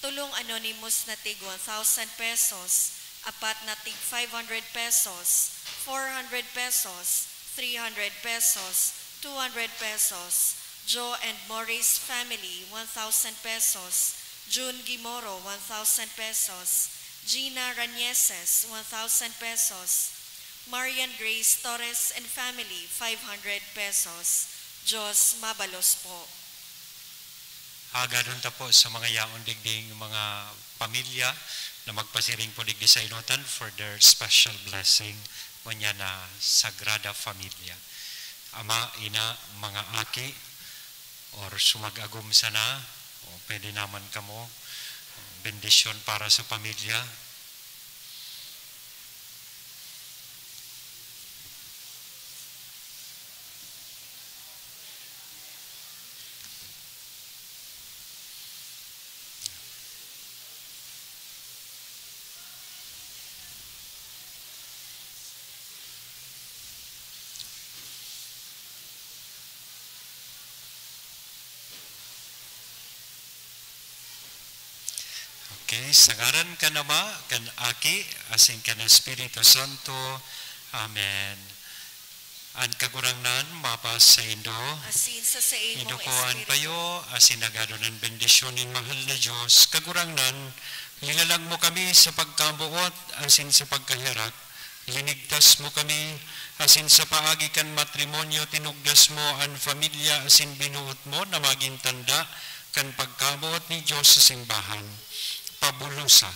tolong anonymous na tig one thousand pesos, apat na tig five hundred pesos, four hundred pesos, three hundred pesos, two hundred pesos, Joe and Morris family, one thousand pesos, June Gimoro, one thousand pesos, Gina Ranieses, one thousand pesos, Marian Grace Torres and family, five hundred pesos. Diyos mabalos po. Hagadon ta po sa mga yaon digding mga pamilya na magpasiring po digdi sa enotan for their special blessing, ngunyan na Sagrada Familia. Ama, ina, mga aki, or sumag-agom sana, o pwede naman kamo, bendisyon para sa pamilya. Okay, sa ngaran kan Ama, kan Aki, asin kan Espiritu Santo. Amen. An Kagurangnan mapasaindo. Asin sa saimong Indo ko an espiritu. Payo, asin hagadon an bendisyon nin mahal na Dios. Kagurangnan, linalang mo kami sa pagkamoot asin sa pagkaherak. Linigtas mo kami, asin sa paagi kan matrimonyo, tinugdas mo an pamilya asin binuot mo na magin tanda kan pagkamoot nin Dios sa simbahan. Pabulosa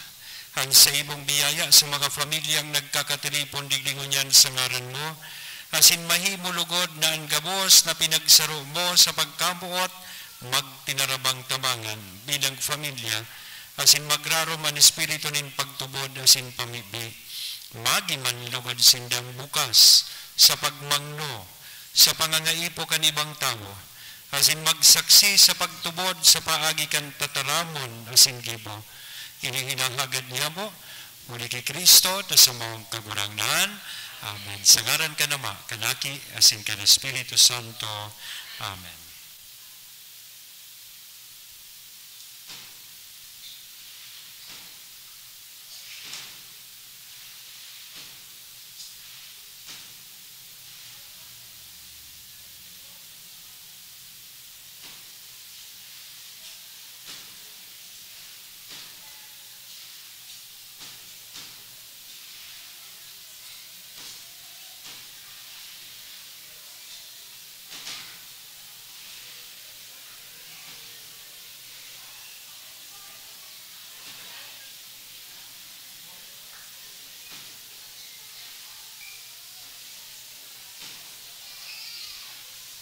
an saimong biyaya sa mga pamilyang nagkakatiripon digdi ngunyan sa ngaran mo, asin mahimo lugod na an gabos na pinagsaro mo sa pagkamoot magtinarabang tabangan bilang pamilya, asin magrarom an espiritu nin pagtubod asin pamibi. Magi man lugod sindang bukas sa pagmangno sa pangangaipo kan ibang tawo, asin magsaksi sa pagtubod sa paagi kan tataramon asin gibo. Ini hinahagad niamo, huli ki Cristo, ta sa mawang Kagurangnan. Amen. Sa ngaran kan Ama, kan Aki, asin kan Espiritu Santo. Amen.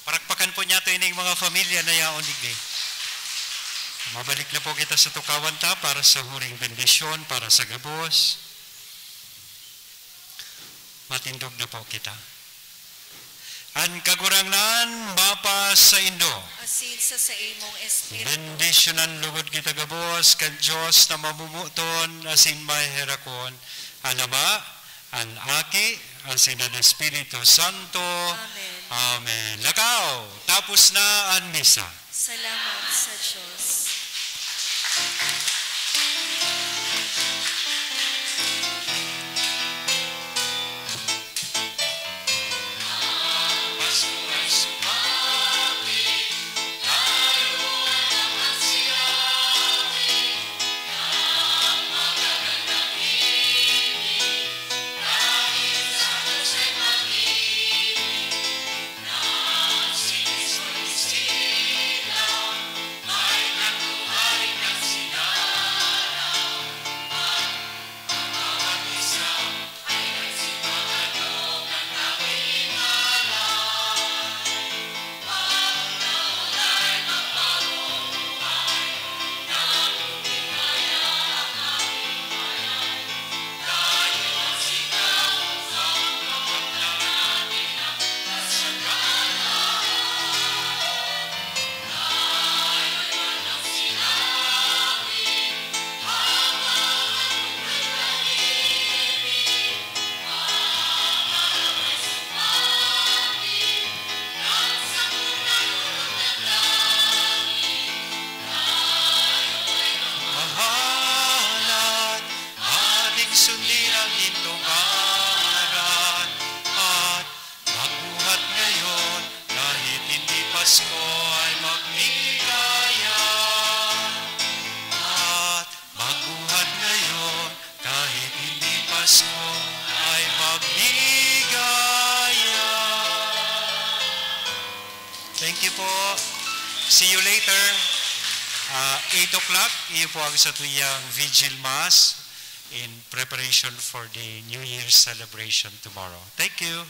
Parakpakan po niyato ining mga pamilya na yaon digdi. Mabalik na po kita sa tukawan ta para sa huring bendisyon, para sa gabos. Matindog na po kita. An Kagurangnan mapa saindo. Asin sa saimong espiritu. Bendisyonan lugod kita gabos kan Dios na mamomoton asin maheherakon, an Ama, an Aki, asin an Espiritu Santo. Amen. Amen. Lakaw, tapos na an misa. Salamat sa Diyos. Mahalan, ating sundin ang gintong aral at magbuhat ngayon kahit hindi Pasko ay magligaya. At magbuhat ngayon kahit hindi Pasko ay magligaya. Thank you po. See you later. Ah, eight o'clock, iyo po ang satuyang Vigil Mass in preparation for the New Year's celebration tomorrow. Thank you.